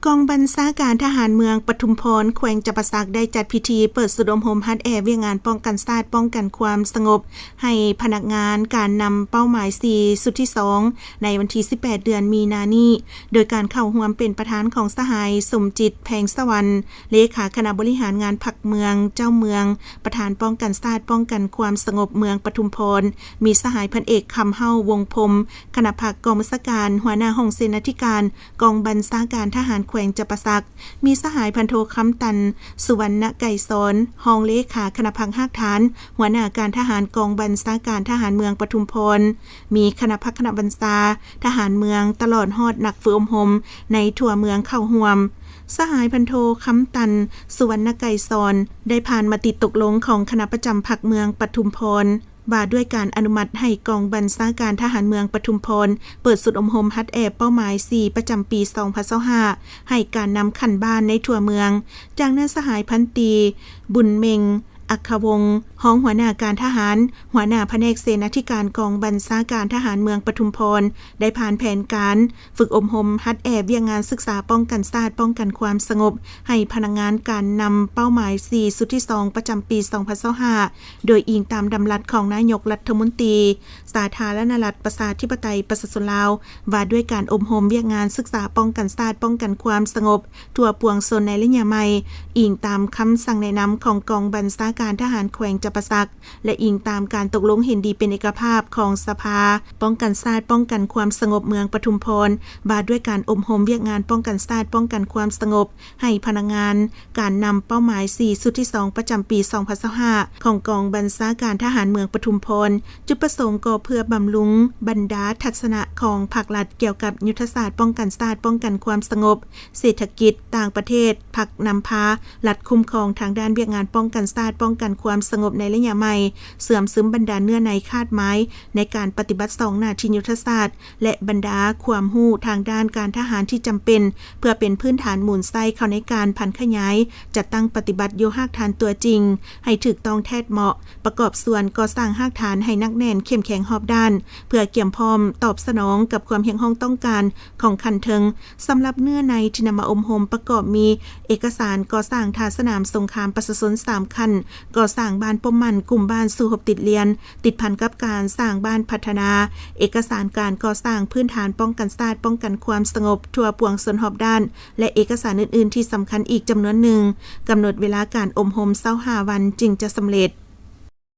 ກອງບັນຊາການທະຫານເມືອງປະທຸມພອນ ແຂວງຈຳປາສັກ ໄດ້ຈັດພິທີເປີດສູນອົບຮົມຫັດແອວຽກງານປ້ອງກັນຊາດ, ປ້ອງກັນຄວາມສະຫງົບ ໃຫ້ພະນັກງານການນຳເປົ້າໝາຍສີ່ ຊຸດທີສອງ ໃນວັນທີສິບແປດ ເດືອນມີນານີ້ ໂດຍການເຂົ້າຮ່ວມເປັນປະທານຂອງສະຫາຍ ສົມຈິດ ແພງສະຫວັນ ເລຂາຄະນະບໍລິຫານງານພັກເມືອງ, ເຈົ້າເມືອງ, ປະທານປ້ອງກັນຊາດ, ປ້ອງກັນຄວາມສະຫງົບເມືອງປະທຸມພອນ, ມີສະຫາຍ ພັນເອກ ຄຳເຮົາ ວົງພົມ ຄະນະພັກກອງບັນຊາການ, ຫົວໜ້າຫ້ອງເສນາທິການ ກອງບັນຊາການທະຫານແຂວງຈຳປາສັກ, ມີສະຫາຍ ພັນໂທ ຄຳຕັນ ສຸວັນນະໄກສອນ ຮອງເລຂາຄະນະພັກຮາກຖານ, ຫົວໜ້າການທະຫານກອງບັນຊາການທະຫານເມືອງປະທຸມພອນ, ມີຄະນະພັກຄະນະບັນຊາທະຫານເມືອງ ຕະຫຼອດຮອດນັກຝຶກອົບຮົມໃນທົ່ວເມືອງເຂົ້າຮ່ວມ. ສະຫາຍ ພັນໂທ ຄຳຕັນ ສຸວັນນະໄກສອນ ໄດ້ຜ່ານມະຕິຕົກລົງຂອງຄະນະປະຈຳພັກເມືອງປະທຸມພອນ ວ່າດ້ວຍການອະນຸມັດໃຫ້ກອງບັນຊາການທະຫານເມືອງປະທຸມພອນ ເປີດສູນອົບຮົມຫັດແອວເປົ້າໝາຍສີ່ ປະຈຳປີສອງພັນຊາວຫ້າ ໃຫ້ການນຳຂັ້ນບ້ານໃນທົ່ວເມືອງ. ຈາກນັ້ນ ສະຫາຍ ພັນຕີ ບຸນເມັງ ອັກຂະວົງ ຮອງຫົວໜ້າການທະຫານ, ຫົວໜ້າພະແນກເສນາທິການກອງບັນຊາການທະຫານເມືອງປະທຸມພອນ ໄດ້ຜ່ານແຜນການຝຶກອົບຮົມຫັດແອວຽກງານສຶກສາປ້ອງກັນຊາດ, ປ້ອງກັນຄວາມສະຫງົບ ໃຫ້ພະນັກງານການນຳເປົ້າໝາຍສີ່ ຊຸດທີສອງ ປະຈຳປີສອງພັນຊາວຫ້າ ໂດຍອີງຕາມດຳລັດຂອງນາຍົກລັດຖະມົນຕີ ສາທາລະນະລັດ ປະຊາທິປະໄຕ ປະຊາຊົນລາວ ວ່າດ້ວຍການອົບຮົມວຽກງານສຶກສາປ້ອງກັນຊາດ, ປ້ອງກັນຄວາມສະຫງົບ ທົ່ວປວງຊົນໃນໄລຍະໃໝ່, ອີງຕາມຄຳສັ່ງແນະນຳຂອງກອງບັນຊາການທະຫານແຂວງຈຳປາສັກ ແລະ ອີງຕາມການຕົກລົງເຫັນດີເປັນເອກະພາບຂອງສະພາປ້ອງກັນຊາດ, ປ້ອງກັນຄວາມສະຫງົບເມືອງປະທຸມພອນ ວ່າດ້ວຍການອົບຮົມວຽກງານປ້ອງກັນຊາດ, ປ້ອງກັນຄວາມສະຫງົບ ໃຫ້ພະນັກງານການນຳເປົ້າໝາຍສີ່ ຊຸດທີສອງ ປະຈຳປີສອງພັນຊາວຫ້າ ຂອງກອງບັນຊາການທະຫານເມືອງປະທຸມພອນ. ຈຸດປະສົງກໍເພື່ອບຳລຸງບັນດາທັດສະນະຂອງພັກລັດກ່ຽວກັບຍຸດທະສາດປ້ອງກັນຊາດ, ປ້ອງກັນຄວາມສະຫງົບ, ເສດຖະກິດ, ຕ່າງປະເທດ, ພັກນຳພາ, ລັດຄຸ້ມຄອງທາງດ້ານວຽກງານປ້ອງກັນຊາດ, ປ້ອງກັນຄວາມສະຫງົບໃນໄລຍະໃໝ່, ເຊື່ອມຊຶມບັນດາເນື້ອໃນຄາດໝາຍໃນການປະຕິບັດສອງໜ້າທີ່ຍຸດທະສາດ ແລະ ບັນດາຄວາມຮູ້ທາງດ້ານການທະຫານທີ່ຈຳເປັນ ເພື່ອເປັນພື້ນຖານໝູນໃຊ້ເຂົ້າໃນການຜັນຂະຫຍາຍ ຈັດຕັ້ງປະຕິບັດຢູ່ຮາກຖານຕົວຈິງ ໃຫ້ຖືກຕ້ອງແທດເໝາະ, ປະກອບສ່ວນກໍ່ສ້າງຮາກຖານໃຫ້ໜັກແໜ້ນເຂັ້ມແຂງຮອບດ້ານ ເພື່ອກຽມພ້ອມຕອບສະໜອງກັບຄວາມຮຽກຮ້ອງຕ້ອງການຂອງຂັ້ນເທິງ. ສຳລັບເນື້ອໃນທີ່ນຳມາອົບຮົມປະກອບມີ ເອກະສານກໍ່ສ້າງທ່າສະໜາມສົງຄາມປະຊາຊົນສາມຂັ້ນ, ກໍ່ສ້າງບ້ານປົມໝັ້ນ, ກຸ່ມບ້ານສູ້ຮົບຕິດລຽນ, ຕິດພັນກັບການສ້າງບ້ານພັດທະນາ, ເອກະສານການກໍ່ສ້າງພື້ນຖານປ້ອງກັນຊາດ, ປ້ອງກັນຄວາມສະຫງົບທົ່ວປວງຊົນຮອບດ້ານ ແລະ ເອກະສານອື່ນໆທີ່ສຳຄັນອີກຈຳນວນໜຶ່ງ. ກຳນົດເວລາການອົບຮົມຊາວຫ້າວັນຈຶ່ງຈະສຳເລັດ.